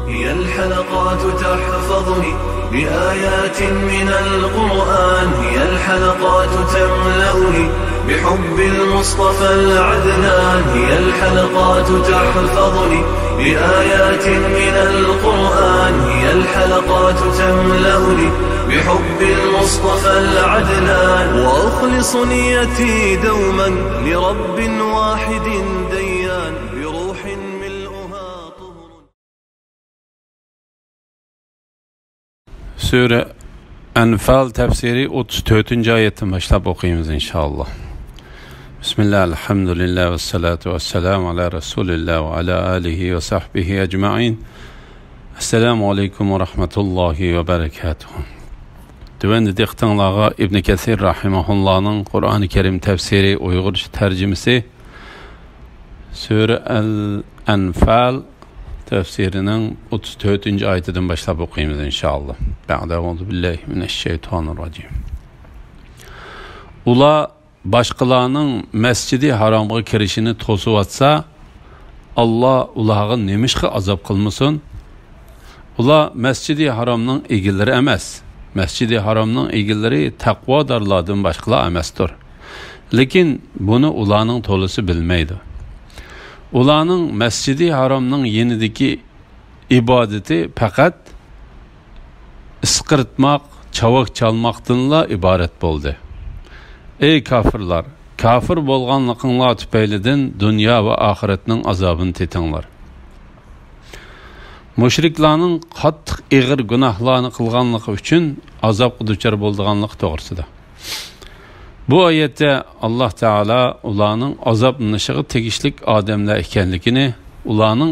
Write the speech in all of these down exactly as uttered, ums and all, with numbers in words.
هي الحلقات تحفظني بآيات من القرآن، هي الحلقات تملأني بحب المصطفى العدنان، هي الحلقات تحفظني بآيات من القرآن، هي الحلقات تملأني بحب المصطفى العدنان، وأخلص نيتي دوما لرب واحد ديان، بروح ملؤها طهر. سۈرە ئەنفال تەپسىرى ئوتتۇز تۆتىنچى ئايەتتىن باشلاپ ئوقۇيمىز، ئىنشائاللا. بىسمىللا، ئەلھەمدۇلىللا، ۋەسسالاتۇ ۋەسسالامۇ ئالا رەسۇلىللا ۋە ئالا ئالىھى ۋە سەھبىھى ئەجمەئىن. ئەسسالامۇ ئەلەيكۇم ۋە رەھمەتۇللاھى ۋە بەرەكاتۇھۇ. تۆۋەندە دىققىتىڭلارغا ئىبن كەسىر رەھىمەھۇللانىڭ قۇرئانى كەرىم تەپسىرى ئۇيغۇرچە تەرجىمىسى سۈرە ئەل ئەنفال تەپسىرىنىڭ ئوتتۇز تۆتىنچى ئايىتىدىن باشلاپ ئوقۇيمىز، ئىنشائاللا. بەئدە، ئەئۇزۇ بىللاھى مىنەششەيتانىر راجىم. ئۇلار باشقىلارنىڭ مەسجىدى ھارامغا كىرىشىنى توسۇۋاتسا، ئاللا ئۇلارغا نېمىشقا ئازاب قىلمىسۇن؟ ئۇلار مەسجىدى ھارامنىڭ ئىگىلىرى ئەمەس. مەسجىدى ھارامنىڭ ئىگىلىرى تەقۋادارلاردىن باشقىلار ئەمەستۇر. لېكىن بۇنى ئۇلارنىڭ تولىسى بىلمەيدۇ. ئۇلارنىڭ مەسجىدى ھارامنىڭ يېنىدىكى ئىبادىتى پەقەت ئىسقىرتماق، چاۋاك چالماقتىنلا ئىبارەت بولدى. ئەي كاپىرلار! كاپىر بولغانلىقىڭلار تۈپەيلىدىن دۇنيا ۋە ئاخىرەتنىڭ ئازابىنى تېتىڭلار. مۇشرىكلارنىڭ قاتتىق ئېغىر گۇناھلارنى قىلغانلىقى ئۈچۈن ئازابقا دۇچار بولىدىغانلىقى توغرىسىدا. بۇ ئايەتتە ئاللا تائالا ئۇلارنىڭ ئازابلىنىشىغا تېگىشلىك ئادەملەر ئىكەنلىكىنى، ئۇلارنىڭ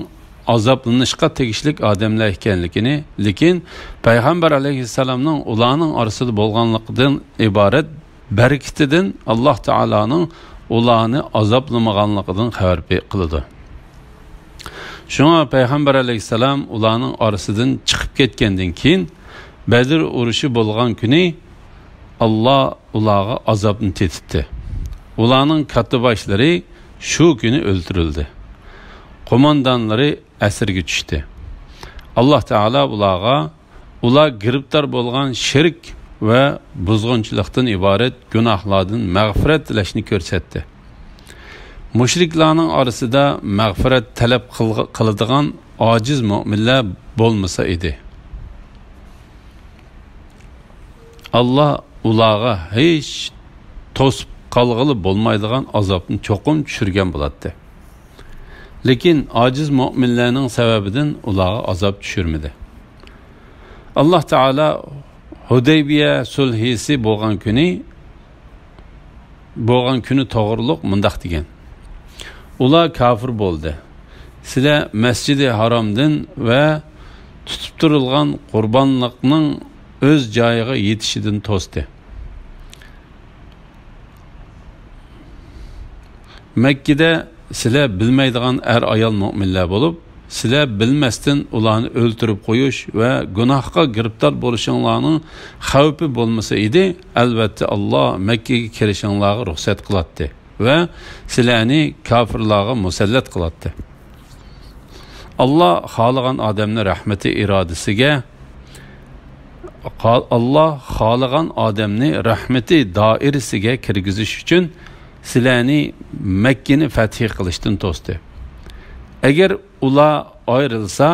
ئازابلىنىشقا تېگىشلىك ئادەملەر ئىكەنلىكىنى، لېكىن پەيغەمبەر ئەلەيھىسسالامنىڭ ئۇلارنىڭ ئارىسىدا بولغانلىقىدىن ئىبارەت بەرىكىتىدىن ئاللا تائالانىڭ ئۇلارنى ئازابلىمىغانلىقىدىن خەۋەر بې-، قىلىدۇ. شۇڭا پەيغەمبەر ئەلەيھىسسالام ئۇلارنىڭ ئارىسىدىن چىقىپ كەتكەندىن كېيىن، بەدر ئۇرۇشى بولغان كۈنى ئاللا ئۇلارغا ئازابنى تېتىتتى. ئۇلارنىڭ كاتتىباشلىرى شۇ كۈنى ئۆلتۈرۈلدى. قوماندانلىرى ئەسىرگە چۈشتى. ئاللا تائالا ئۇلارغا ئۇلار گىرىپتار بولغان شىرك ۋە بۇزغۇنچىلىقتىن ئىبارەت گۇناھلاردىن مەغپىرەت تىلەشنى كۆرسەتتى. مۇشرىكلارنىڭ ئارىسىدا مەغپىرەت تەلەپ قىلغ-، قىلىدىغان ئاجىز مۆمىنلەر بولمىسا ئىدى. ئاللا ئۇلارغا ھېچ توسۇپ قالغىلى بولمايدىغان ئازابنى چوقۇم چۈشۈرگەن بولاتتى. لېكىن ئاجىز مۆمىنلەرنىڭ سەۋەبىدىن ئۇلارغا ئازاب چۈشۈرمىدى. ئاللا تائالا ھۇدەيبىيە سۈلھىسى بولغان كۈنى، بولغان كۈنى توغرۇلۇق مۇنداق دېگەن: ئۇلار كاپىر بولدى. سىلەر مەسجىدى ھارامدىن ۋە تۇتۇپ تۇرۇلغان قۇربانلىقنىڭ ئۆز جايىغا يېتىشىدىن توستى. مەككىدە سىلەر بىلمەيدىغان ئەر-ئايال مۆمىنلەر بولۇپ، سىلەر بىلمەستىن ئۇلارنى ئۆلتۈرۈپ قويۇش ۋە گۇناھقا گىرىپتار بولۇشۇڭلارنىڭ خەۋپى بولمىسا ئىدى، ئەلۋەتتە، ئاللا مەككىگە كىرىشىڭلارغا رۇخسەت قىلاتتى ۋە سىلەرنى كاپىرلارغا مۇسەللەت قىلاتتى. ئاللا خالىغان ئادەمنى رەھمىتى ئىرادىسىگە، قا-، ئاللا خالىغان ئادەمنى رەھمىتى دائىرىسىگە كىرگۈزۈش ئۈچۈن سىلەرنى مەككىنى فەتھى قىلىشتىن توستى. ئەگەر ئۇلار ئايرىلسا،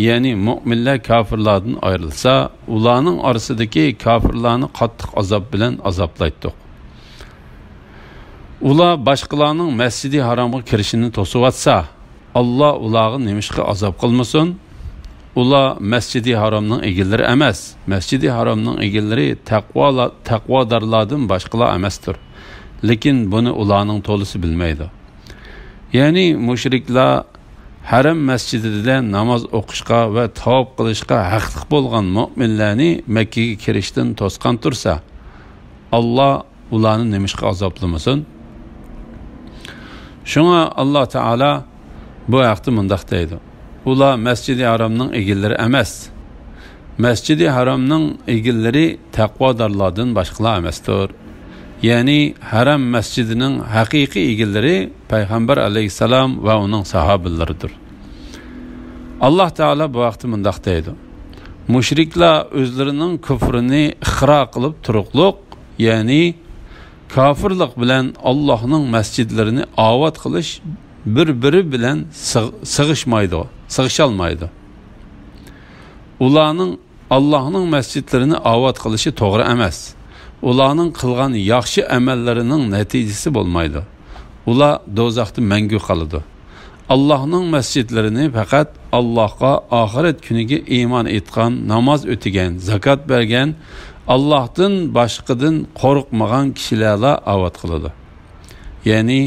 يەنى مۆمىنلەر كاپىرلاردىن ئايرىلسا، ئۇلارنىڭ ئارىسىدىكى كاپىرلارنى قاتتىق ئازاب بىلەن ئازابلايتتۇق. ئۇلار باشقىلارنىڭ مەسجىدى ھارامغا كىرىشىنى توسۇۋاتسا، ئاللا ئۇلارغا نېمىشقا ئازاب قىلمىسۇن؟ ئۇلار مەسجىدى ھارامنىڭ ئىگىلىرى ئەمەس. مەسجىدى ھارامنىڭ ئىگىلىرى تەقۋالا-، تەقۋادارلاردىن باشقىلار ئەمەستۇر. لېكىن بۇنى ئۇلارنىڭ تولىسى بىلمەيدۇ. يەنى مۇشرىكلار ھەرەم مەسجىدىدە ناماز ئوقۇشقا ۋە تاۋاپ قىلىشقا ھەقلىق بولغان مۆمىنلەرنى مەككىگە كىرىشتىن توسقان تۇرسا، ئاللا ئۇلارنى نېمىشقا ئازابلىمىسۇن؟ شۇڭا ئاللا تائالا بۇ ھەقتە مۇنداق دەيدۇ: ئۇلار مەسجىدى ھارامنىڭ ئىگىلىرى ئەمەس. مەسجىدى ھارامنىڭ ئىگىلىرى تەقۋادارلاردىن باشقىلار ئەمەستۇر. يەنى ھەرەم مەسجىدىنىڭ ھەقىقىي ئىگىلىرى پەيغەمبەر ئەلەيھىسسالام ۋە ئۇنىڭ ساھابىلىرىدۇر. ئاللاھ تائالا بۇ ھەقتە مۇنداق دەيدۇ: مۇشرىكلار ئۆزلىرىنىڭ كۇفرىنى ئىقرار قىلىپ تۇرۇقلۇق، يەنى كاپىرلىق بىلەن ئاللاھنىڭ مەسچىتلىرىنى ئاۋات قىلىش بىر-بىرى بىلەن سىغ-، سىغىشمايدۇ، سىغىشالمايدۇ. ئۇلارنىڭ ئاللاھنىڭ مەسچىتلىرىنى ئاۋات قىلىشى توغرا ئەمەس. ئۇلارنىڭ قىلغان ياخشى ئەمەللىرىنىڭ نەتىجىسى بولمايدۇ. ئۇلار دوزاختا مەڭگۈ قالىدۇ. ئاللاھنىڭ مەسچىتلىرىنى پەقەت ئاللاھقا، ئاخىرەت كۈنىگە ئىمان ئېيتقان، ناماز ئۆتىگەن، زاكات بەرگەن، ئاللاھتىن باشقىدىن قورقمىغان كىشىلەرلا ئاۋات قىلىدۇ. يەنى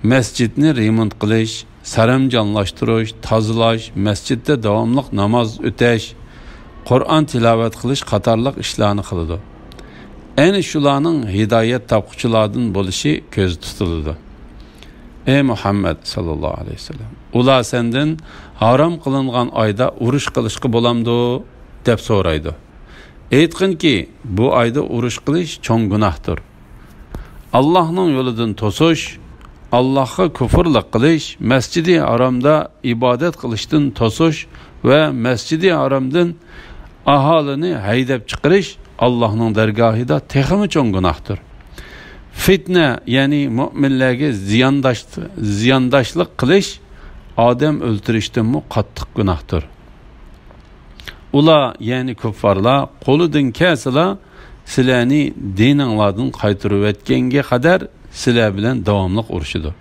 مەسچىتنى رېمونت قىلىش، سەرەمجانلاشتۇرۇش، تازىلاش، مەسچىتتە داۋاملىق ناماز ئۆتەش، قۇرئان تىلاۋەت قىلىش قاتارلىق ئىشلارنى قىلىدۇ. ئەنە شۇلارنىڭ ھىدايەت تاپقۇچىلاردىن بولۇشى كۆزدە تۇتۇلىدۇ. ئەي مۇھەممەد ساللاللاھۇ ئەلەيھى ۋەسەللەم، ئۇلار سەندىن ھارام قىلىنغان ئايدا ئۇرۇش قىلىشقا بولامدۇ؟ دەپ سورايدۇ. ئېيتقىنكى، بۇ ئايدا ئۇرۇش قىلىش چوڭ گۇناھتۇر. ئاللاھنىڭ يولىدىن توسۇش، ئاللاھقا كۇفرلۇق قىلىش، مەسجىدى ھارامدا ئىبادەت قىلىشتىن توسۇش ۋە مەسجىدى ھارامدىن ئاھالىنى ھەيدەپ چىقىرىش ئاللاھنىڭ دەرگاھىدا تېخىمۇ چوڭ گۇناھتۇر. فىتنە، يەنى مۆمىنلەرگە زىيانداش-، زىيانداشلىق قىلىش ئادەم ئۆلتۈرۈشتىنمۇ قاتتىق گۇناھتۇر. ئۇلار، يەنى كۇففارلار، قولىدىن كەلسىلا سىلەرنى دىنىڭلاردىن قايتۇرۇۋەتكەنگە قەدەر سىلەر بىلەن داۋاملىق ئۇرۇشىدۇ.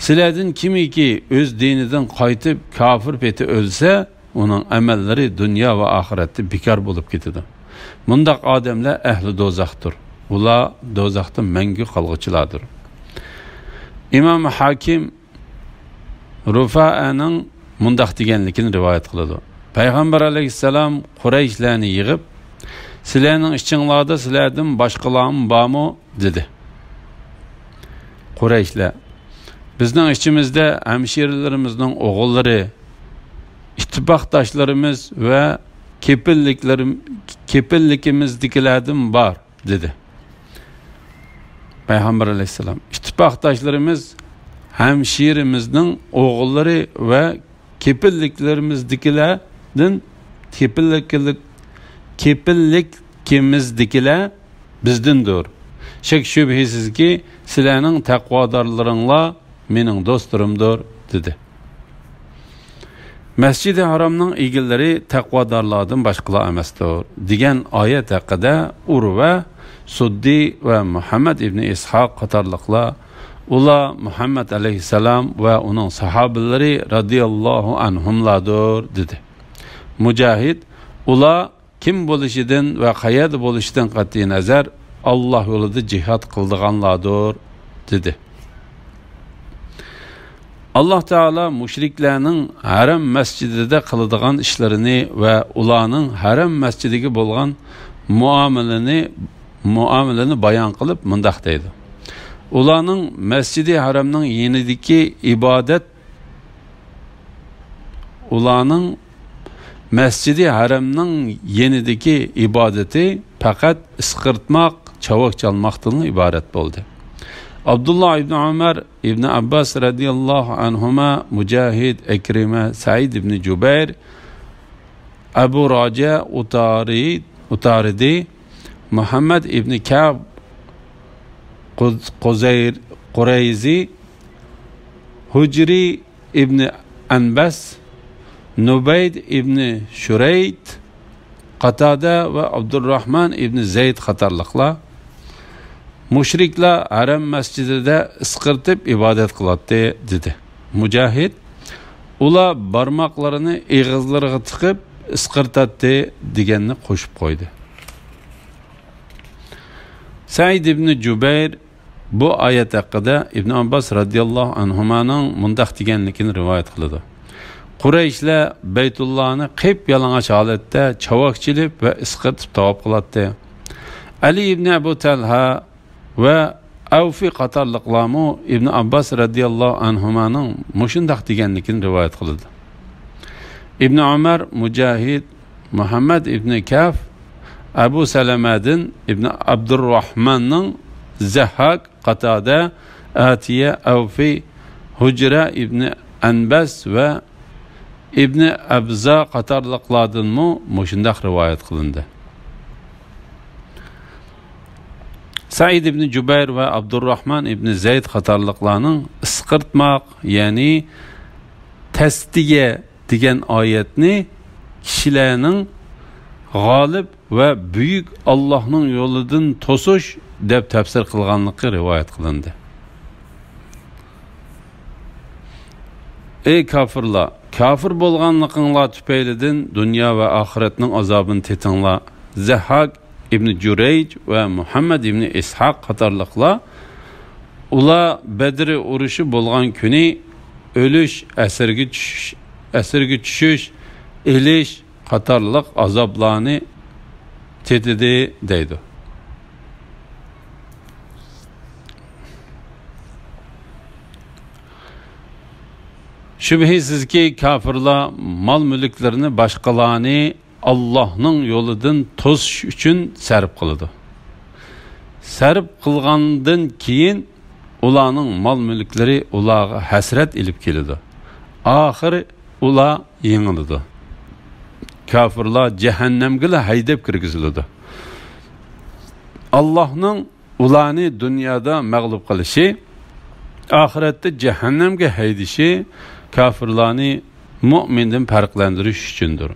سىلەردىن كىمكى ئۆز دىنىدىن قايتىپ كاپىر پېتى ئۆلسە، ئۇنىڭ ئەمەللىرى دۇنيا ۋە ئاخىرەتتە بىكار بولۇپ كېتىدۇ. مۇنداق ئادەملەر ئەھلى دوزاختۇر. ئۇلار دوزاختا مەڭگۈ قالغۇچىلاردۇر. ئىمام ھاكىم رۇفائەنىڭ مۇنداق دېگەنلىكىنى رىۋايەت قىلىدۇ. پەيغەمبەر ئەلەيھىسسالام قۇرەيشلەرنى يىغىپ، سىلەرنىڭ ئىچىڭلاردا سىلەردىن باشقىلارمۇ بارمۇ؟ دېدى. قۇرەيشلەر، بىزنىڭ ئىچىمىزدە ھەمشىرىلىرىمىزنىڭ ئوغۇللىرى، ئىتتىپاقداشلىرىمىز ۋە كېپىللىكلىرىم-، كېپىللىكىمىزدىكىلەردىن بار، دېدى پەيغەمبەر ئەلەيھىسسالام. ئىتتىپاقداشلىرىمىز، ھەمشىرىمىزنىڭ ئوغۇللىرى ۋە كېپىللىكلىرىمىزدىكىلەردىن، كېپىللىك-، كېپىللىكىمىزدىكىلەر بىزدىندۇر. شەك-شۈبھىسىزكى، سىلەرنىڭ تەقۋادارلىرىڭلار مېنىڭ دوستلىرىمدۇر، دېدى. مەسجىدى ھارامنىڭ ئىگىلىرى تەقۋادارلاردىن باشقىلار ئەمەستۇر، دېگەن ئايەت ھەققىدە ئۇرۋە سۇددى ۋە مۇھەممەد ئىبنى ئىسھاق قاتارلىقلار، ئۇلار مۇھەممەد ئەلەيھىسسالام ۋە ئۇنىڭ ساھابىلىرى رەزىياللاھۇ ئەنھۇملاردۇر، دېدى. مۇجاھىد، ئۇلار كىم بولۇشىدىن ۋە قەيەردە بولۇشىدىن قەتئىينەزەر، ئاللاھ يولىدا جىھاد قىلىدىغانلاردۇر، دېدى. ئاللاھ تائالا مۇشرىكلارنىڭ ھەرەم مەسجىدىدە قىلىدىغان ئىشلىرىنى ۋە ئۇلارنىڭ ھەرەم مەسجىدىگە بولغان مۇئامىلىنى، مۇئامىلىنى بايان قىلىپ مۇنداق دەيدۇ: ئۇلارنىڭ مەسجىدى ھەرەمنىڭ يېنىدىكى ئىبادەت ئۇلارنىڭ مەسجىدى ھەرەمنىڭ يېنىدىكى ئىبادىتى پەقەت ئىسقىرتماق، چاۋاك چالماقتىنلا ئىبارەت بولدى. ئابدۇللا ئىبنى ئۆمەر، ئىبنى ئابباس رەزىياللاھۇ ئەنھۇما، مۇجاھىد، ئىكرىمە، سەئىد ئىبنى جۇبەير، ئەبۇ راجە ئۇتارى-، ئۇتارىدى، مۇھەممەد ئىبنى كەب، قۇز-، قۇزەير-، قۇرەيزى، ھۇجرى، ئىبنى ئەنبەس، نۇبەيد ئىبنى شۇرەيد، قاتادە ۋە ئابدۇرراھمان ئىبنى زەيد قاتارلىقلار، مۇشرىكلار ھەرەم مەسجىدىدە ئىسقىرتىپ ئىبادەت قىلاتتى، دېدى. مۇجاھىد، ئۇلار بارماقلىرىنى ئېغىزلىرىغا تىقىپ ئىسقىرتاتتى، دېگەننى قوشۇپ قويدى. سەئىد ئىبنى جۇبەير بۇ ئايەت ھەققىدە ئىبن ئابباس رەزىياللاھۇ ئەنھۇمانىڭ مۇنداق دېگەنلىكىنى رىۋايەت قىلىدۇ: قۇرەيشلەر بەيتۇللانى قىپيالىڭاچ ھالەتتە چاۋاك چېلىپ ۋە ئىسقىرتىپ تاۋاپ قىلاتتى. ئەلى ئىبنى ئەبۇ تەلھە ۋە ئەۋفى قاتارلىقلارمۇ ئىبن ئابباس رەزىياللاھۇ ئەنھۇمانىڭ مۇشۇنداق دېگەنلىكىنى رىۋايەت قىلىدۇ: ئىبن ئۆمەر، مۇجاھىد، مۇھەممەد ئىبنى كەف، ئەبۇ سەلەمەدىن ئىبنى ئابدۇرراھماننىڭ، زەھھاك، قاتادە، ئاتىيە، ئەۋفى، ھۇجرە ئىبنى ئەنبەس ۋە ئىبنى ئەبزا قاتارلىقلاردىنمۇ مۇشۇنداق رىۋايەت قىلىندى. سەئىد ئىبنى جۇبەير ۋە ئابدۇرراھمان ئىبنى زەيد قاتارلىقلارنىڭ ئىسقىرتماق، يەنى تەستىيە دېگەن ئايەتنى كىشىلەرنىڭ غالىب ۋە بۈيۈك ئاللاھنىڭ يولىدىن توسۇش دەپ تەپسىر قىلغانلىقى رىۋايەت قىلىندى. ئەي كاپىرلار! كاپىر بولغانلىقىڭلار تۈپەيلىدىن دۇنيا ۋە ئاخىرەتنىڭ ئازابىنى تېتىڭلار. زەھھاك ئىبنى جۇرەيج ۋە مۇھەممەد ئىبنى ئىسھاق قاتارلىقلار، ئۇلار بەدر ئۇرۇشى بولغان كۈنى ئۆلۈش، ئەسىرگە چۈشۈش، ئەسىرگە چۈشۈش، ئېلىش قاتارلىق ئازابلارنى تېتىدى، دەيدۇ. شۈبھىسىزكى، كاپىرلار مال-مۈلۈكلىرىنى باشقىلارنى ئاللاھنىڭ يولىدىن توسۇش ئۈچۈن سەرپ قىلىدۇ. سەرپ قىلغاندىن كېيىن ئۇلارنىڭ مال-مۈلۈكلىرى ئۇلارغا ھەسرەت ئېلىپ كېلىدۇ. ئاخىرى ئۇلار يېڭىلىدۇ. كاپىرلار جەھەننەمگىلا ھەيدەپ كىرگۈزۈلىدۇ. ئاللاھنىڭ ئۇلارنى دۇنيادا مەغلۇپ قىلىشى، ئاخىرەتتە جەھەننەمگە ھەيدىشى كاپىرلارنى مۇئمىندىن پەرقلەندۈرۈش ئۈچۈندۇر.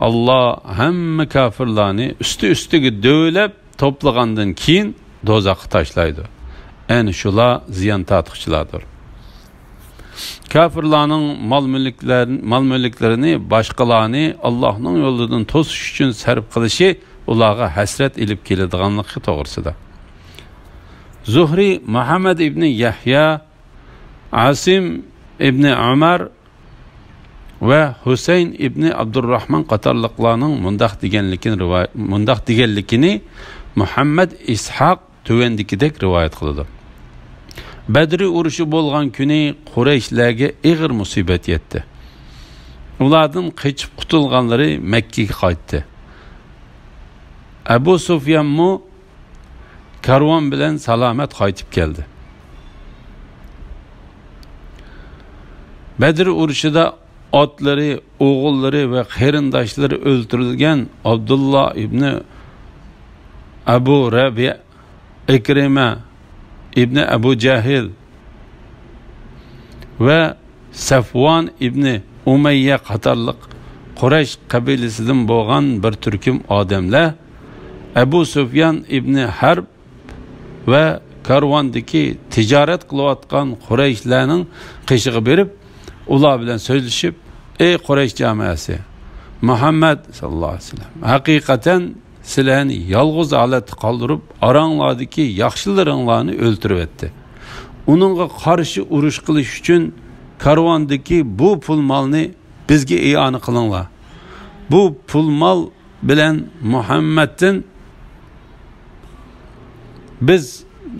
ئاللا ھەممە كاپىرلارنى ئۈستى-ئۈستىگە دۆۋىلەپ توپلىغاندىن كېيىن دوزاخقا تاشلايدۇ. ئەنە شۇلار زىيان تارتقۇچىلاردۇر. كاپىرلارنىڭ مال-مۈلۈكلەر-، مال-مۈلۈكلىرىنى باشقىلارنى ئاللاھنىڭ يولىدىن توسۇش ئۈچۈن سەرپ قىلىشى ئۇلارغا ھەسرەت ئېلىپ كېلىدىغانلىقى توغرىسىدا. زۇھرى مۇھەممەد ئىبنى يەھيا، ئاسىم ئىبنى ئۆمەر ۋە ھۈسەيىن ئىبنى ئابدۇرراھمان قاتارلىقلارنىڭ مۇنداق دېگەنلىكىنى رىۋاي-، مۇنداق دېگەنلىكىنى مۇھەممەد ئىسھاق تۆۋەندىكىدەك رىۋايەت قىلىدۇ. بەدرى ئۇرۇشى بولغان كۈنى قۇرەيشلەرگە ئېغىر مۇسىبەت يەتتى. ئۇلاردىن قېچىپ قۇتۇلغانلىرى مەككىگە قايتتى. ئەبۇ سۇفيانمۇ كارۋان بىلەن سالامەت قايتىپ كەلدى. بەدر ئۇرۇشىدا ئاتلىرى، ئوغۇللىرى ۋە قېرىنداشلىرى ئۆلتۈرۈلگەن ئابدۇللا ئىبنى ئەبۇ رەبىئە، ئىكرىمە ئىبنى ئەبۇ جەھىل ۋە سەفۋان ئىبنى ئۇمەييە قاتارلىق قۇرەيش قەبىلىسىدىن بولغان بىر تۈركۈم ئادەملەر ئەبۇ سۇفيان ئىبنى ھەرب ۋە كارۋاندىكى تىجارەت قىلىۋاتقان قۇرەيشلەرنىڭ قېشىغا بېرىپ، ئۇلار بىلەن سۆزلىشىپ، ئەي قۇرەيش جامائەسى، مۇھەممەد ساللاللاھۇ ئەلەيھى ۋەسەللەم ھەقىقەتەن سىلەرنى يالغۇز ھالەتتە قالدۇرۇپ، ئاراڭلاردىكى ياخشىلىرىڭلارنى ئۆلتۈرۈۋەتتى. ئۇنىڭغا قارشى ئۇرۇش قىلىش ئۈچۈن كارۋاندىكى بۇ پۇل مالنى بىزگە ئىئانە قىلىڭلار. بۇ پۇل مال بىلەن مۇھەممەدتىن بىز،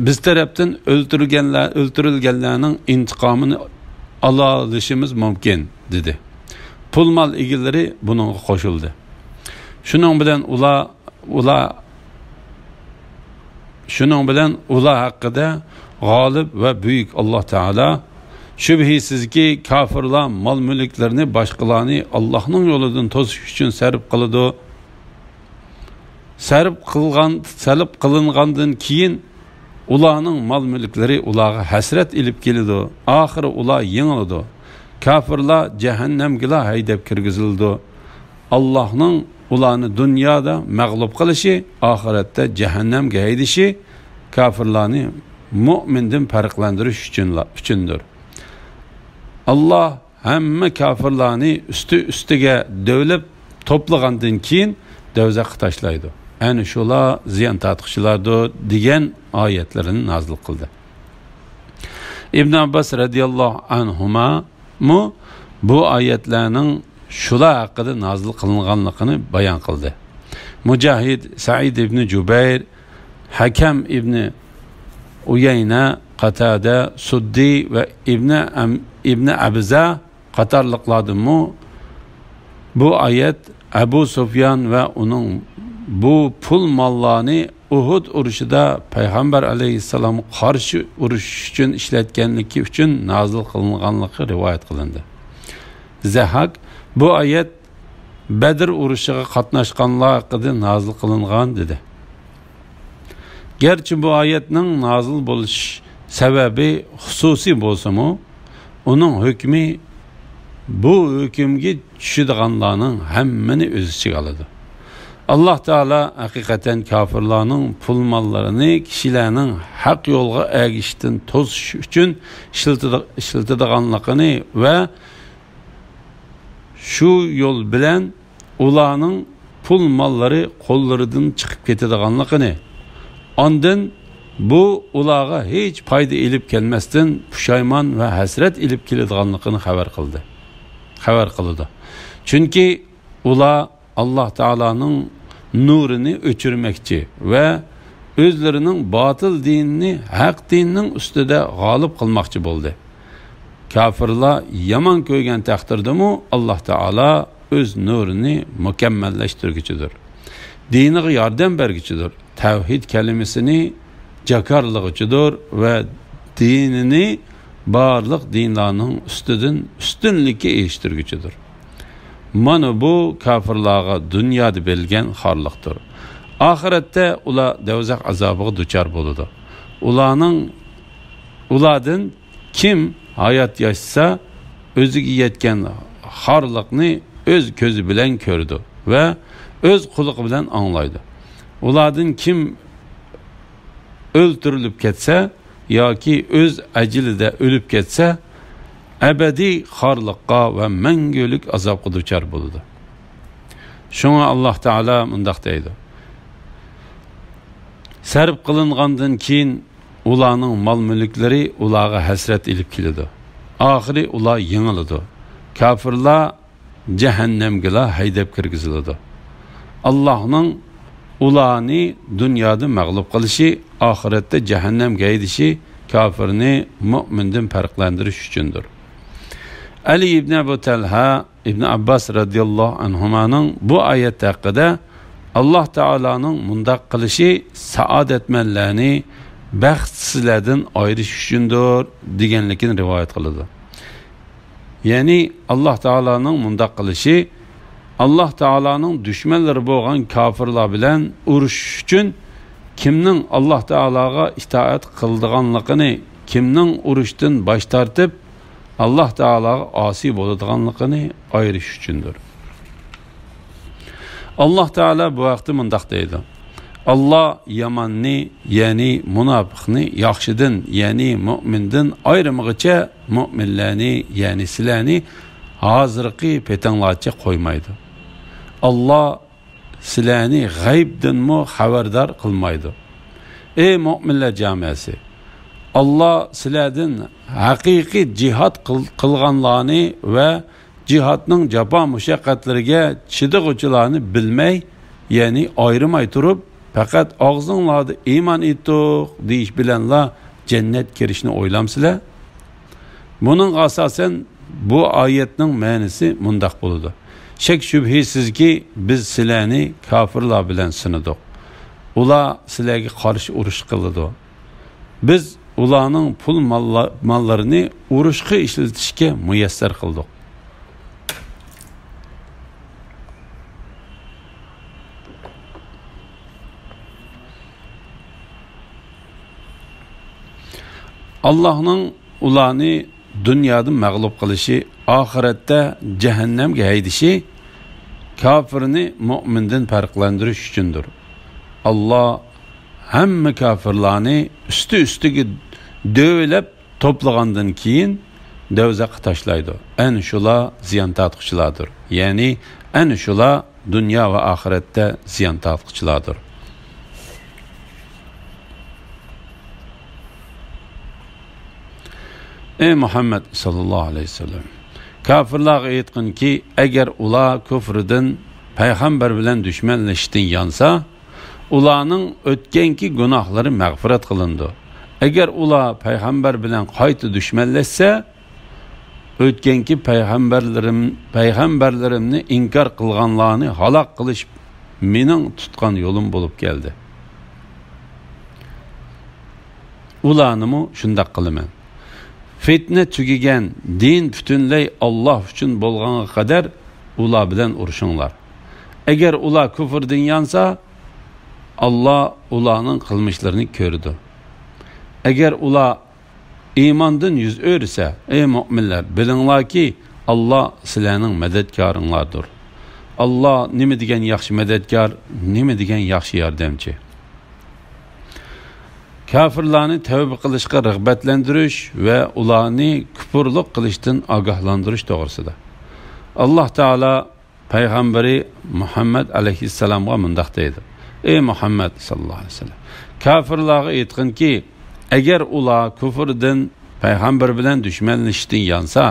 بىز تەرەپتىن ئۆلتۈرگەنلەر، ئۆلتۈرۈلگەنلەرنىڭ ئىنتىقامىنى ئالالىشىمىز مۇمكىن، دېدى. پۇل مال ئىگىلىرى بۇنىڭغا قوشۇلدى. شۇنىڭ بىلەن ئۇلار، ئۇلار، شۇنىڭ بىلەن ئۇلار ھەققىدە غالىب ۋە بۈيۈك ئاللا تائالا، شۈبھىسىزكى، كاپىرلار مال-مۈلۈكلىرىنى باشقىلارنى ئاللانىڭ يولىدىن توسۇش ئۈچۈن سەرپ قىلىدۇ. سەرپ قىلغان، سەرپ قىلىنغاندىن كېيىن ئۇلارنىڭ مال-مۈلۈكلىرى ئۇلارغا ھەسرەت ئېلىپ كېلىدۇ. ئاخىرى ئۇلار يېڭىلىدۇ. كاپىرلار جەھەننەمگىلا ھەيدەپ كىرگۈزۈلىدۇ. ئاللانىڭ ئۇلارنى دۇنيادا مەغلۇپ قىلىشى، ئاخىرەتتە جەھەننەمگە ھەيدىشى كاپىرلارنى مۇئمىندىن پەرقلەندۈرۈش ئۈچۈنلا-، ئۈچۈندۇر. ئاللا ھەممە كاپىرلارنى ئۈستى-ئۈستىگە دۆۋىلەپ توپلىغاندىن كېيىن، دوزاخقا تاشلايدۇ. ئەنە شۇلار زىيان تارتقۇچىلاردۇر، دېگەن ئايەتلىرىنى نازىل قىلدى. ئىبن ئابباس رەزىياللاھۇ ئەنھۇمامۇ بۇ ئايەتلەرنىڭ شۇلار ھەققىدە نازىل قىلىنغانلىقىنى بايان قىلدى. مۇجاھىد، سەئىد ئىبنى جۇبەير، ھەكەم ئىبنى ئۇيەينە، قاتادە، سۇددى ۋە ئىبنى ئەم-، ئىبنى ئەبزا قاتارلىقلاردىنمۇ بۇ ئايەت ئەبۇ سۇفيان ۋە ئۇنىڭ بۇ پۇل ماللارنى ئۇھۇد ئۇرۇشىدا پەيغەمبەر ئەلەيھىسسالامغا قارشى ئۇرۇشۇش ئۈچۈن ئىشلەتكەنلىكى ئۈچۈن نازىل قىلىنغانلىقى رىۋايەت قىلىندى. زەھھاك بۇ ئايەت بەدر ئۇرۇشىغا قاتناشقانلار ھەققىدە نازىل قىلىنغان، دېدى. گەرچە بۇ ئايەتنىڭ نازىل بولۇش سەۋەبى خۇسۇسىي بولسىمۇ، ئۇنىڭ ھۆكمى بۇ ھۆكۈمگە چۈشىدىغانلارنىڭ ھەممىنى ئۆز ئىچىگە ئالىدۇ. ئاللاھ تائالا ھەقىقەتەن كاپىرلارنىڭ پۇل ماللىرىنى كىشىلەرنىڭ ھەق يولغا ئەگىشىشتىن توسۇش ئۈچۈن ئىشلىتىدىغانلىقىنى ۋە شۇ يول بىلەن ئۇلارنىڭ پۇل ماللىرى قوللىرىدىن چىقىپ كېتىدىغانلىقىنى، ئاندىن بۇ ئۇلارغا ھېچ پايدا ئېلىپ كەلمەستىن، پۇشايمان ۋە ھەسرەت ئېلىپ كېلىدىغانلىقىنى خەۋەر قىلدى، خەۋەر قىلىدۇ. چۈنكى ئۇلار ئاللاھ تائالانىڭ نۇرىنى ئۆچۈرمەكچى ۋە ئۆزلىرىنىڭ باتىل دىنىنى ھەق دىننىڭ ئۈستىدە غالىب قىلماقچى بولدى. كاپىرلار يامان كۆرگەن تەقدىردىمۇ، ئاللاھ تائالا ئۆز نۇرىنى مۇكەممەللەشتۈرگۈچىدۇر. دىنىغا ياردەم بەرگۈچىدۇر. تەۋھىد كەلىمىسىنى جاكارلىغۇچىدۇر ۋە دىنىنى بارلىق دىنلارنىڭ ئۈستىدىن ئۈستۈنلۈككە ئېرىشتۈرگۈچىدۇر. مانا بۇ كاپىرلارغا دۇنيادا بېرىلگەن خارلىقتۇر. ئاخىرەتتە ئۇلار دوزاخ ئازابىغا دۇچار بولىدۇ. ئۇلارنىڭ، ئۇلاردىن كىم ھايات ياشىسا، ئۆزىگە يەتكەن خارلىقنى ئۆز كۆزى بىلەن كۆرىدۇ ۋە ئۆز قۇلىقى بىلەن ئاڭلايدۇ. ئۇلاردىن كىم ئۆلتۈرۈلۈپ كەتسە ياكى ئۆز ئەجىلىدە ئۆلۈپ كەتسە، ئەبەدىي خارلىققا ۋە مەڭگۈلۈك ئازابقا دۇچار بولىدۇ. شۇڭا ئاللاھ تائالا مۇنداق دەيدۇ: سەرپ قىلىنغاندىن كېيىن ئۇلارنىڭ مال-مۈلۈكلىرى ئۇلارغا ھەسرەت ئېلىپ كېلىدۇ. ئاخىرى ئۇلار يېڭىلىدۇ. كاپىرلار جەھەننەمگىلا ھەيدەپ كىرگۈزۈلىدۇ. ئاللاھنىڭ ئۇلارنى دۇنيادا مەغلۇپ قىلىشى، ئاخىرەتتە جەھەننەمگە ھەيدىشى كاپىرنى مۆمىندىن پەرقلەندۈرۈش ئۈچۈندۇر. ئەلى ئىبن ئەبۇ تەلھە، ئىبن ئابباس رەزىياللاھۇ ئەنھۇمانىڭ بۇ ئايەت ھەققىدە، ئاللاھ تائالانىڭ مۇنداق قىلىشى سائادەتمەنلەرنى بەختسىزلەردىن ئايرىش ئۈچۈندۇر، دېگەنلىكىنى رىۋايەت قىلىدۇ. يەنى ئاللاھ تائالانىڭ مۇنداق قىلىشى، ئاللاھ تائالانىڭ دۈشمەنلىرى بولغان كاپىرلار بىلەن ئۇرۇشۇش ئۈچۈن كىمنىڭ ئاللاھ تائالاغا ئىتائەت قىلىدىغانلىقىنى، كىمنىڭ ئۇرۇشتىن باش تارتىپ، ئاللاھ تائالاغا ئاسىي بولىدىغانلىقىنى ئايرىش ئۈچۈندۇر. ئاللاھ تائالا بۇ ھەقتە مۇنداق دەيدۇ: ئاللاھ ياماننى، يەنى مۇناپىقنى، ياخشىدىن، يەنى مۆمىندىن ئايرىمىغىچە، مۆمىنلەرنى، يەنى سىلەرنى ھازىرقى پېتىڭلارچە قويمايدۇ. ئاللاھ سىلەرنى غەيىبتىنمۇ خەۋەردار قىلمايدۇ. ئەي مۆمىنلەر جامەسى! ئاللاھ سىلەردىن ھەقىقىي جىھاد قىل-، قىلغانلارنى ۋە جىھادنىڭ جاپا-مۇشەققەتلىرىگە چىدىغۇچىلارنى بىلمەي، يەنى ئايرىماي تۇرۇپ، پەقەت ئاغزىڭلاردا ئىمان ئېيتتۇق دېيىش بىلەنلا جەننەتكە كىرىشنى ئويلامسىلەر؟ بۇنىڭغا ئاساسەن، بۇ ئايەتنىڭ مەنىسى مۇنداق بولىدۇ: شەك-شۈبھىسىزكى، بىز سىلەرنى كاپىرلار بىلەن سىنىدۇق. ئۇلار سىلەرگە قارشى ئۇرۇش قىلىدۇ. بىز ئۇلارنىڭ پۇل ماللا-، ماللىرىنى ئۇرۇشقا ئىشلىتىشكە مۇيەسسەر قىلدۇق. ئاللاھنىڭ ئۇلارنى دۇنيادا مەغلۇپ قىلىشى، ئاخىرەتتە جەھەننەمگە ھەيدىشى كاپىرنى مۆمىندىن پەرقلەندۈرۈش ئۈچۈندۇر. ئاللاھ ھەممە كاپىرلارنى ئۈستى-ئۈستىگە دۆۋىلەپ توپلىغاندىن كېيىن دوزاخقا تاشلايدۇ. ئەنە شۇلار زىيان تارتقۇچىلاردۇر. يەنى ئەنە شۇلار دۇنيا ۋە ئاخىرەتتە زىيان تارتقۇچىلاردۇر. ئەي مۇھەممەد ساللاللاھۇ ئەلەيھى ۋەسەللەم! كاپىرلارغا ئېيتقىنكى، ئەگەر ئۇلار كۇفرىدىن، پەيغەمبەر بىلەن دۈشمەنلىشىشتىن يانسا، ئۇلارنىڭ ئۆتكەنكى گۇناھلىرى مەغپىرەت قىلىنىدۇ. ئەگەر ئۇلار پەيغەمبەر بىلەن قايتا دۈشمەنلەشسە، ئۆتكەنكى پەيغەمبەرلىرىم، پەيغەمبەرلىرىمنى ئىنكار قىلغانلارنى ھالاك قىلىش مېنىڭ تۇتقان يولۇم بولۇپ كەلدى. ئۇلارنىمۇ شۇنداق قىلىمەن. فىتنە تۈگىگەن، دىن پۈتۈنلەي ئاللاھ ئۈچۈن بولغانغا قەدەر ئۇلار بىلەن ئۇرۇشۇڭلار. ئەگەر ئۇلار كۇفردىن يانسا، ئاللا ئۇلارنىڭ قىلمىشلىرىنى كۆرىدۇ. ئەگەر ئۇلار ئىماندىن يۈز ئۆرۈسە، ئەي مۆمىنلەر، بىلىڭلاركى، ئاللا سىلەرنىڭ مەدەتكارىڭلاردۇر. ئاللا نېمە دېگەن ياخشى مەدەتكار، نېمە دېگەن ياخشى ياردەمچى. كاپىرلارنى تەۋبە قىلىشقا رىغبەتلەندۈرۈش ۋە ئۇلارنى كۇپۇرلۇق قىلىشتىن ئاگاھلاندۇرۇش توغرىسىدا. ئاللا تائالا پەيغەمبىرى مۇھەممەد ئەلەيھىسسالامغا مۇنداق دەيدۇ: ئەي مۇھەممەد ساللاللاھۇ ئەلەيھى ۋەسەللەم، كاپىرلارغا ئېيتقىنكى، ئەگەر ئۇلار كۇفردىن پەيغەمبەر بىلەن دۈشمەنلىشىشتىن يانسا،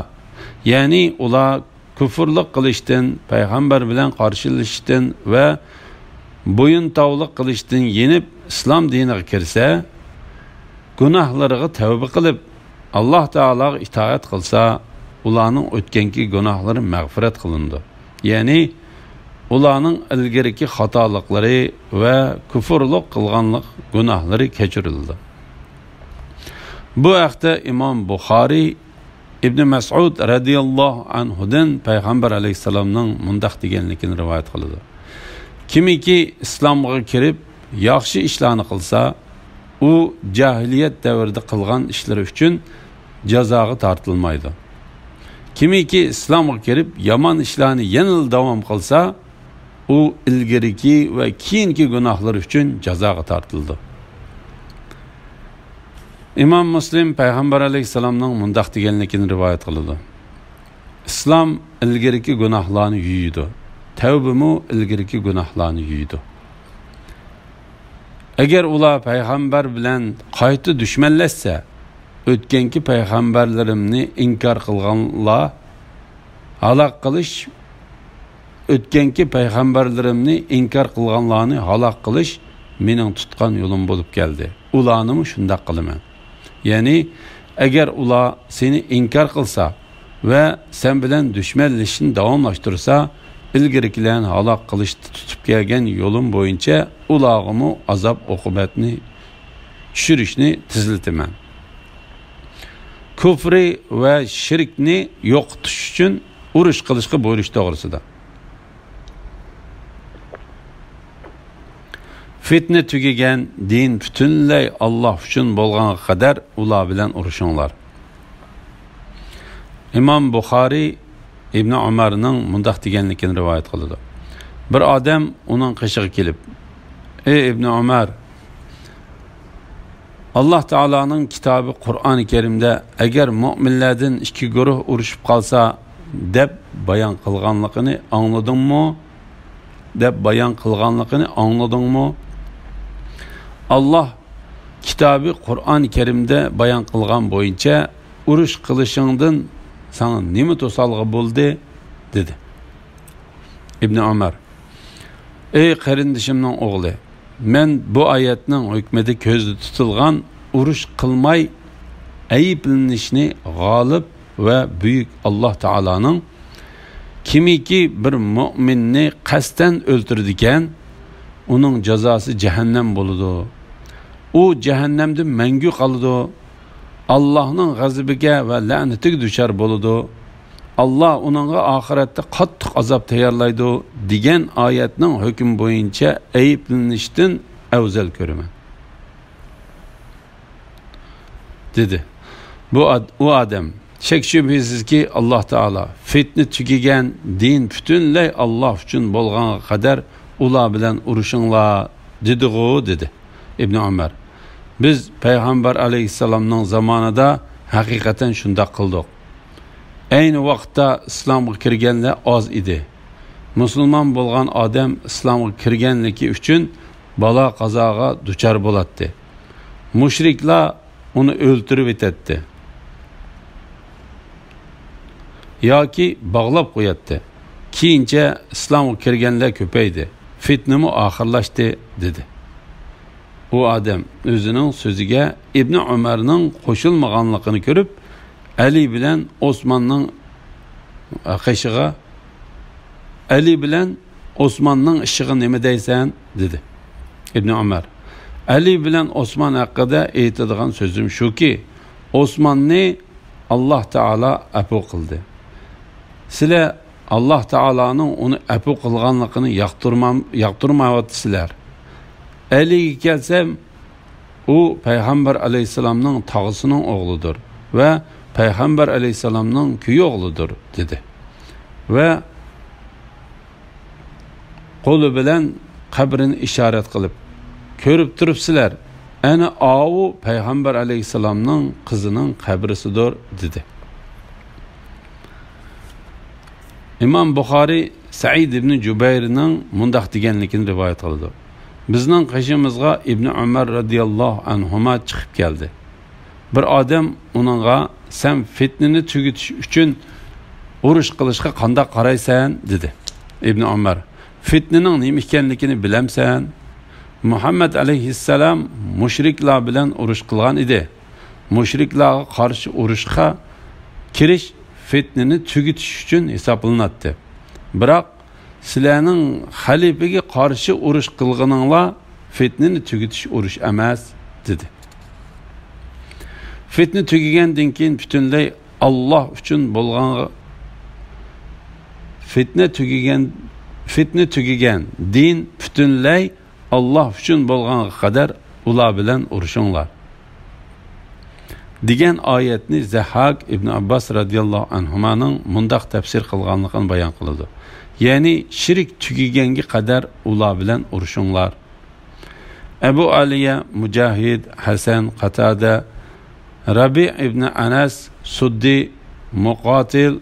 يەنى ئۇلار كۇفرلۇق قىلىشتىن، پەيغەمبەر بىلەن قارشىلىشىشتىن ۋە بويۇنتاۋلىق قىلىشتىن يېنىپ، ئىسلام دىنىغا كىرسە، گۇناھلىرىغا تەۋبە قىلىپ، ئاللا تائالاغا ئىتائەت قىلسا، ئۇلارنىڭ ئۆتكەنكى گۇناھلىرى مەغپىرەت قىلىنىدۇ. يەنى ئۇلارنىڭ ئىلگىرىكى خاتالىقلىرى ۋە كۇفرلۇق قىلغانلىق گۇناھلىرى كەچۈرۈلىدۇ. بۇ ھەقتە ئىمام بۇخارىي ئىبنى مەسئۇد رەزىياللاھۇ ئەنھۇدىن پەيغەمبەر ئەلەيھىسسالامنىڭ مۇنداق دېگەنلىكىنى رىۋايەت قىلىدۇ: كىمكى ئىسلامغا كىرىپ، ياخشى ئىشلارنى قىلسا، ئۇ جاھىلىيەت دەۋرىدە قىلغان ئىشلىرى ئۈچۈن جازاغا تارتىلمايدۇ. كىمكى ئىسلامغا كىرىپ، يامان ئىشلارنى يەنىلا داۋام قىلسا، ئۇ ئىلگىرىكى ۋە كېيىنكى گۇناھلىرى ئۈچۈن جازاغا تارتىلىدۇ. ئىمام مۇسلىم پەيغەمبەر ئەلەيھىسسالامنىڭ مۇنداق دېگەنلىكىنى رىۋايەت قىلىدۇ: ئىسلام ئىلگىرىكى گۇناھلارنى يۇيىدۇ، تەۋبىمۇ ئىلگىرىكى گۇناھلارنى يۇيىدۇ. ئەگەر ئۇلار پەيغەمبەر بىلەن قايتا دۈشمەنلەشسە، ئۆتكەنكى پەيغەمبەرلىرىمنى ئىنكار قىلغانلار ھالاك قىلىش، ئۆتكەنكى پەيغەمبەرلىرىمنى ئىنكار قىلغانلارنى ھالاك قىلىش مېنىڭ تۇتقان يولۇم بولۇپ كەلدى. ئۇلارنىمۇ شۇنداق قىلىمەن. يەنى، ئەگەر ئۇلار سېنى ئىنكار قىلسا ۋە سەن بىلەن دۈشمەنلىشىشنى داۋاملاشتۇرسا، ئىلگىرىكىلەرنى ھالاك قىلىشتا تۇتۇپ كەلگەن يولۇم بويىچە ئۇلارغىمۇ ئازاب-ئوقۇبەتنى چۈشۈرۈشنى تېزلىتىمەن. كۇفرى ۋە شىركنى يوقىتىش ئۈچۈن ئۇرۇش قىلىشقا بۇيرۇش توغرىسىدا. فىتنە تۈگىگەن، دىن پۈتۈنلەي ئاللا ئۈچۈن بولغانغا قەدەر ئۇلار بىلەن ئۇرۇشۇڭلار. ئىمام بۇخارىي ئىبنى ئۆمەرنىڭ مۇنداق دېگەنلىكىنى رىۋايەت قىلىدۇ: بىر ئادەم ئۇنىڭ قېشىغا كېلىپ، ئەي ئىبنى ئۆمەر، ئاللا تائالانىڭ كىتابى قۇرئانى كەرىمدە، ئەگەر مۆمىنلەردىن ئىككى گۇرۇھ ئۇرۇشۇپ قالسا، دەپ بايان قىلغانلىقىنى ئاڭلىدىڭمۇ؟ دەپ بايان قىلغانلىقىنى ئاڭلىدىڭمۇ؟ ئاللا كىتابى قۇرئانى كەرىمدە بايان قىلغان بويىچە ئۇرۇش قىلىشىڭدىن ساڭا نېمە توسالغۇ بولدى؟ دېدى. ئىبنى ئۆمەر: ئەي قېرىندىشىمنىڭ ئوغلى، مەن بۇ ئايەتنىڭ ھۆكمىدە كۆزدە تۇتۇلغان ئۇرۇش قىلماي ئەيىبلىنىشنى غالىب ۋە بۈيۈك ئاللا تائالانىڭ، كىمكى بىر مۆمىننى قەستەن ئۆلتۈرىدىكەن، ئۇنىڭ جازاسى جەھەننەم بولىدۇ. ئۇ جەھەننەمدە مەڭگۈ قالىدۇ. ئاللاھنىڭ غەزىپىگە ۋە لەنىتىگە دۇچار بولىدۇ. ئاللا ئۇنىڭغا ئاخىرەتتە قاتتىق ئازاب تەييارلايدۇ، دېگەن ئايەتنىڭ ھۆكمى بويىچە ئەيىبلىنىشتىن ئەۋزەل كۆرىمەن، دېدى. بۇ ئاد-، ئۇ ئادەم، شەك-شۈبھىسىزكى، ئاللا تائالا، فىتنە تۈگىگەن، دىن پۈتۈنلەي ئاللا ئۈچۈن بولغانغا قەدەر ئۇلار بىلەن ئۇرۇشۇڭلار، دېدىغۇ، دېدى. ئىبنى ئۆمەر: بىز پەيغەمبەر ئەلەيھىسسالامنىڭ زامانىدا ھەقىقەتەن شۇنداق قىلدۇق. ئەينى ۋاقىتتا ئىسلامغا كىرگەنلەر ئاز ئىدى. مۇسۇلمان بولغان ئادەم ئىسلامغا كىرگەنلىكى ئۈچۈن بالا-قازاغا دۇچار بولاتتى. مۇشرىكلار ئۇنى ئۆلتۈرۈۋېتەتتى ياكى باغلاپ قوياتتى. كېيىنچە ئىسلامغا كىرگەنلەر كۆپەيدى، فىتنىمۇ ئاخىرلاشتى، دېدى. ئۇ ئادەم ئۆزىنىڭ سۆزىگە ئىبنى ئۆمەرنىڭ قوشۇلمىغانلىقىنى كۆرۈپ، ئەلى بىلەن ئوسماننىڭ قېشىغا، ئەلى بىلەن ئوسماننىڭ ئىشىغا نېمە دەيسەن؟ دېدى. ئىبنى ئۆمەر: ئەلى بىلەن ئوسمان ھەققىدە ئېيتىدىغان سۆزۈم شۇكى، ئوسماننى ئاللا تائالا ئەپۇ قىلدى. سىلەر ئاللاھ تائالانىڭ ئۇنى ئەپۇ قىلغانلىقىنى ياقتۇرمام-، ياقتۇرمايۋاتىسىلەر. ئەلىگە كەلسەم، ئۇ پەيغەمبەر ئەلەيھىسسالامنىڭ تاغىسىنىڭ ئوغلىدۇر ۋە پەيغەمبەر ئەلەيھىسسالامنىڭ كۈيئوغلىدۇر، دېدى. ۋە قولى بىلەن قەبرىنى ئىشارەت قىلىپ، كۆرۈپ تۇرۇپسىلەر، ئەنە ئاۋۇ پەيغەمبەر ئەلەيھىسسالامنىڭ قىزىنىڭ قەبرىسىدۇر، دېدى. ئىمام بۇخارىي سەئىد ئىبنى جۇبەيرنىڭ مۇنداق دېگەنلىكىنى رىۋايەت قىلىدۇ: بىزنىڭ قېشىمىزغا ئىبنى ئۆمەر رەزىياللاھۇ ئەنھۇما چىقىپ كەلدى. بىر ئادەم ئۇنىڭغا، سەن فىتنىنى تۈگىتىش ئۈچۈن ئۇرۇش قىلىشقا قانداق قارايسەن؟ دېدى. ئىبنى ئۆمەر، فىتنىنىڭ نېمە ئىكەنلىكىنى بىلەمسەن؟ مۇھەممەد ئەلەيھىسسالام مۇشرىكلار بىلەن ئۇرۇش قىلغان ئىدى. مۇشرىكلارغا قارشى ئۇرۇشقا كىرىش فىتنىنى تۈگىتىش ئۈچۈن ھېسابلىناتتى. بىراق، سىلەرنىڭ خەلىپىگە قارشى ئۇرۇش قىلغىنىڭلار فىتنىنى تۈگىتىش ئۇرۇش ئەمەس، دېدى. فىتنە تۈگىگەندىن كېيىن پۈتۈنلەي ئاللاھ ئۈچۈن بولغانغا، فىتنە تۈگىگەن، فىتنە تۈگىگەن، دىن پۈتۈنلەي ئاللاھ ئۈچۈن بولغانغا قەدەر ئۇلار بىلەن ئۇرۇشۇڭلار، دېگەن ئايەتنى زەھھاك ئىبن ئابباس رەزىياللاھۇ ئەنھۇمانىڭ مۇنداق تەپسىر قىلغانلىقىنى بايان قىلىدۇ. يەنى شىرك تۈگىگەنگە قەدەر ئۇلار بىلەن ئۇرۇشۇڭلار. ئەبۇ ئالىيە، مۇجاھىد، ھەسەن، قاتادە، رەبىئ ئىبنى ئەنەس، سۇددى، مۇقاتىل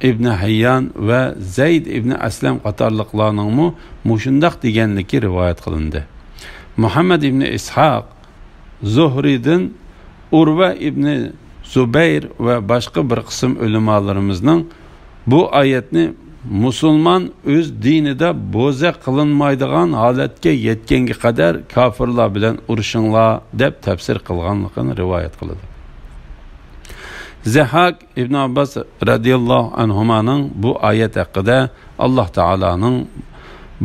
ئىبنى ھەييان ۋە زەيد ئىبنى ئەسلەم قاتارلىقلارنىڭمۇ مۇشۇنداق دېگەنلىكى رىۋايەت قىلىندى. مۇھەممەد ئىبنى ئىسھاق زۇھرىدىن، ئۇرۋە ئىبنى زۇبەير ۋە باشقا بىر قىسىم ئۆلىمالىرىمىزنىڭ بۇ ئايەتنى مۇسۇلمان ئۆز دىنىدا بوزەك قىلىنمايدىغان ھالەتكە يەتكەنگە قەدەر كاپىرلار بىلەن ئۇرۇشۇڭلار دەپ تەپسىر قىلغانلىقىنى رىۋايەت قىلىدۇ. زەھھاك ئىبن ئابباس رەزىياللاھۇ ئەنھۇمانىڭ بۇ ئايەت ھەققىدە، ئاللاھ تائالانىڭ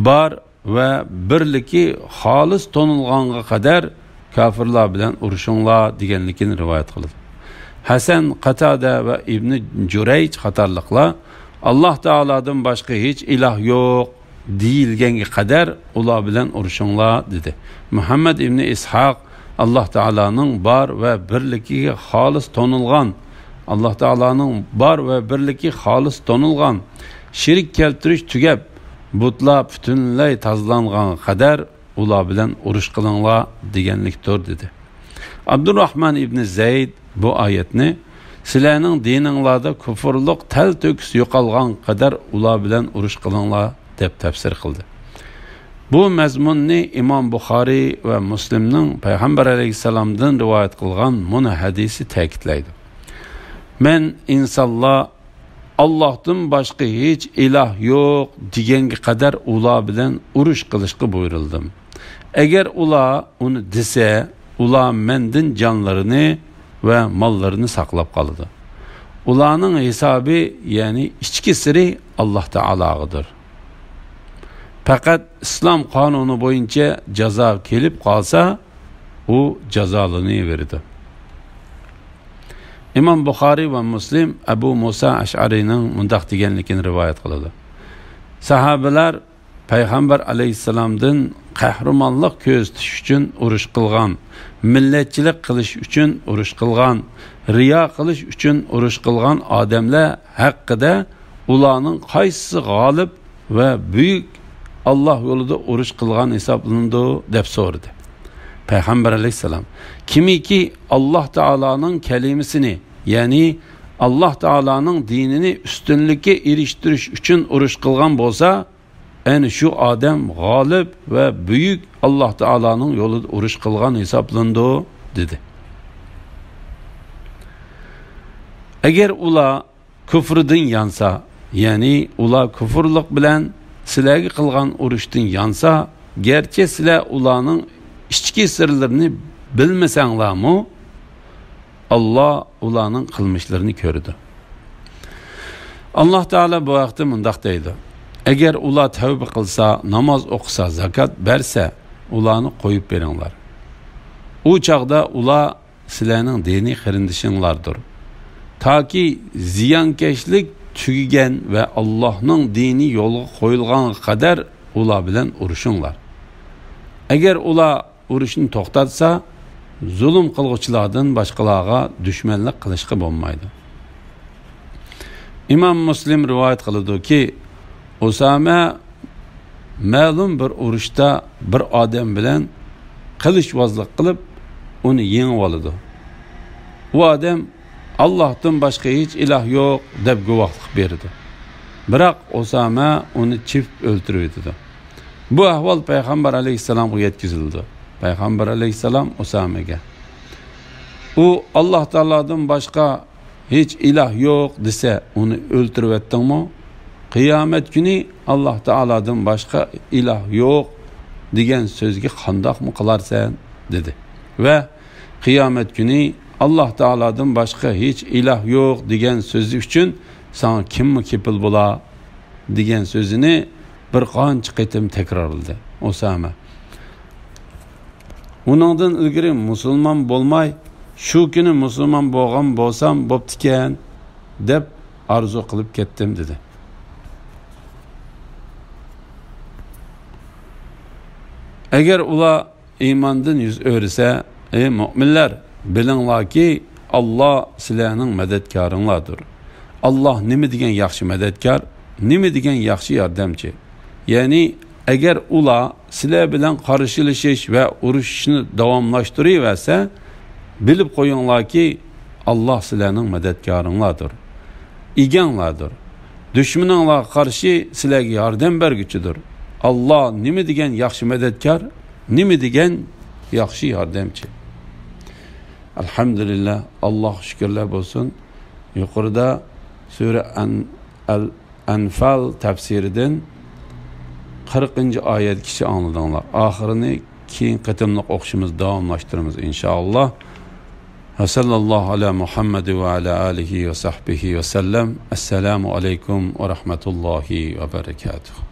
بار ۋە بىرلىكى خالىس تونۇلغانغا قەدەر كاپىرلار بىلەن ئۇرۇشۇڭلار دېگەنلىكىنى رىۋايەت قىلىدۇ. ھەسەن، قاتادە ۋە ئىبنى جۇرەيج قاتارلىقلار ئاللاھ تائالادىن باشقا ھېچ ئىلاھ يوق دېيىلگەنگە قەدەر ئۇلار بىلەن ئۇرۇشۇڭلار، دېدى. مۇھەممەد ئىبنى ئىسھاق، ئاللاھ تائالانىڭ بار ۋە بىرلىكىگە خالىس تونۇلغان، ئاللاھ تائالانىڭ بار ۋە بىرلىكى خالىس تونۇلغان، شېرىك كەلتۈرۈش تۈگەپ، بۇتلار پۈتۈنلەي تازىلانغانغا قەدەر ئۇلار بىلەن ئۇرۇش قىلىڭلار دېگەنلىكتۇر، دېدى. ئابدۇرراھمان ئىبنى زەيد بۇ ئايەتنى، سىلەرنىڭ دىنىڭلاردا كۇفۇرلۇق تەلتۆكۈس يوقالغان قەدەر ئۇلار بىلەن ئۇرۇش قىلىڭلار، دەپ تەپسىر قىلدى. بۇ مەزمۇننى ئىمام بۇخارىي ۋە مۇسلىمنىڭ پەيغەمبەر ئەلەيھىسسالامدىن رىۋايەت قىلغان مۇنۇ ھەدىسى تەكىتلەيدۇ. مەن ئىنسانلار ئاللاھتىن باشقا ھېچ ئىلاھ يوق دېگەنگە قەدەر ئۇلار بىلەن ئۇرۇش قىلىشقا بۇيرۇلدۇم. ئەگەر ئۇلار ئۇنى دېسە، ئۇلار مەندىن جانلىرىنى ۋە ماللىرىنى ساقلاپ قالىدۇ. ئۇلارنىڭ ھېسابى، يەنى ئىچكى سىرى ئاللاھ تائالاغىدۇر. پەقەت ئىسلام قانۇنى بويىچە جازا كېلىپ قالسا، ئۇ جازالىنىۋېرىدۇ. ئىمام بۇخارىي ۋە مۇسلىم ئەبۇ مۇسا ئەشئەرىنىڭ مۇنداق دېگەنلىكىنى رىۋايەت قىلىدۇ: ساھابىلەر پەيغەمبەر ئەلەيھىسسالامدىن قەھرىمانلىق كۆرسىتىش ئۈچۈن ئۇرۇش قىلغان، مىللەتچىلىك قىلىش ئۈچۈن ئۇرۇش قىلغان، رىيا قىلىش ئۈچۈن ئۇرۇش قىلغان ئادەملەر ھەققىدە، ئۇلارنىڭ قايسىسى غالىب ۋە بۈيۈك ئاللاھ يولىدا ئۇرۇش قىلغان ھېسابلىنىدۇ؟ دەپ سورىدى. پەيغەمبەر ئەلەيھىسسالام، كىمكى ئاللاھ تائالانىڭ كەلىمىسىنى، يەنى ئاللاھ تائالانىڭ دىنىنى ئۈستۈنلۈككە ئېرىشتۈرۈش ئۈچۈن ئۇرۇش قىلغان بولسا، ئەنە شۇ ئادەم غالىب ۋە بۈيۈك ئاللاھ تائالانىڭ يولىدا ئۇرۇش قىلغان ھېسابلىنىدۇ، دېدى. ئەگەر ئۇلار كۇفرىدىن يانسا، يەنى ئۇلار كۇفرلۇق بىلەن سىلەرگە قىلغان ئۇرۇشتىن يانسا، گەرچە سىلەر ئۇلارنىڭ ئىچكى سىرلىرىنى بىلمىسەڭلارمۇ، ئاللاھ ئۇلارنىڭ قىلمىشلىرىنى كۆرىدۇ. ئاللاھ تائالا بۇ ھەقتە مۇنداق دەيدۇ: ئەگەر ئۇلار تەۋبە قىلسا، ناماز ئوقۇسا، زاكات بەرسە، ئۇلارنى قويۇپ بېرىڭلار. ئۇ چاغدا ئۇلار سىلەرنىڭ دىنىي قېرىندىشىڭلاردۇر. تاكى زىيانكەشلىك تۈگىگەن ۋە ئاللاھنىڭ دىنى يولغا قويۇلغانغا قەدەر ئۇلار بىلەن ئۇرۇشۇڭلار. ئەگەر ئۇلار ئۇرۇشنى توختاتسا، زۇلۇم قىلغۇچىلاردىن باشقىلارغا دۈشمەنلىك قىلىشقا بولمايدۇ. ئىمام مۇسلىم رىۋايەت قىلىدۇكى، ئۇسامە مەلۇم بىر ئۇرۇشتا بىر ئادەم بىلەن قىلىچۋازلىق قىلىپ، ئۇنى يېڭىۋالىدۇ. ئۇ ئادەم «ئاللاھتىن باشقا ھېچ ئىلاھ يوق» دەپ گۇۋاھلىق بېرىدۇ. بىراق ئۇسامە ئۇنى چېپىپ ئۆلتۈرۈۋېتىدۇ. بۇ ئەھۋال پەيغەمبەر ئەلەيھىسسالامغا يەتكۈزۈلىدۇ. پەيغەمبەر ئەلەيھىسسالام ئۇسامەگە، ئۇ «ئاللاھ تائالادىن باشقا ھېچ ئىلاھ يوق» دېسە، ئۇنى ئۆلتۈرۈۋەتتىڭمۇ؟ «قىيامەت كۈنى ئاللاھ تائالادىن باشقا ئىلاھ يوق دېگەن سۆزگە قانداقمۇ قىلارسەن؟» دېدى. ۋە «قىيامەت كۈنى ئاللاھ تائالادىن باشقا ھېچ ئىلاھ يوق دېگەن سۆزى ئۈچۈن ساڭا كىممۇ كېپىل بولا؟» دېگەن سۆزىنى بىر قانچە قېتىم تەكرارلىدى ئۇسامە. ئۇنىڭدىن ئىلگىرى مۇسۇلمان بولماي، «شۇ كۈنى مۇسۇلمان بولغان بولسام بوپتىكەن» دەپ ئارزۇ قىلىپ كەتتىم، دېدى. ئەگەر ئۇلار ئىماندىن يۈز ئۆرۈسە، ئەي مۆمىنلەر، بىلىڭلاركى، ئاللاھ سىلەرنىڭ مەدەتكارىڭلاردۇر. ئاللاھ نېمە دېگەن ياخشى مەدەتكار، نېمە دېگەن ياخشى ياردەمچى. يەنى، ئەگەر ئۇلار سىلەر بىلەن قارشىلىشىش ۋە ئۇرۇشۇشنى داۋاملاشتۇرۇۋەرسە، بىلىپ قويۇڭلاركى، ئاللاھ سىلەرنىڭ مەدەتكارىڭلاردۇر، ئىگەڭلاردۇر. دۈشمىنىڭلارغا قارشى سىلەرگە ياردەم بەرگۈچىدۇر. ئاللاھ نېمە دېگەن ياخشى مەدەتكار، نېمە دېگەن ياخشى ياردەمچى. ئەلھەمدۇلىللاھ، ئاللاھقا شۈكۈرلەر بولسۇن. يۇقىرىدا سۈرە ئەن-، ئەل-، ئەنفال تەپسىرىدىن قىرىقىنچى ئايەتكىچە ئاڭلىدىڭلار. ئاخىرىنى كېيىن قېتىملىق ئوقۇشىمىز، داۋاملاشتۇرىمىز ئىنشائاللاھ. ۋە سەللەللاھۇ ئەلا مۇھەممەد ۋە ئەلا ئالىھى ۋە سەھبىھى ۋە سەللەم. ئەسسالامۇ ئەلەيكۇم ۋە رەھمەتۇللاھى ۋە بەرەكاتۇھ.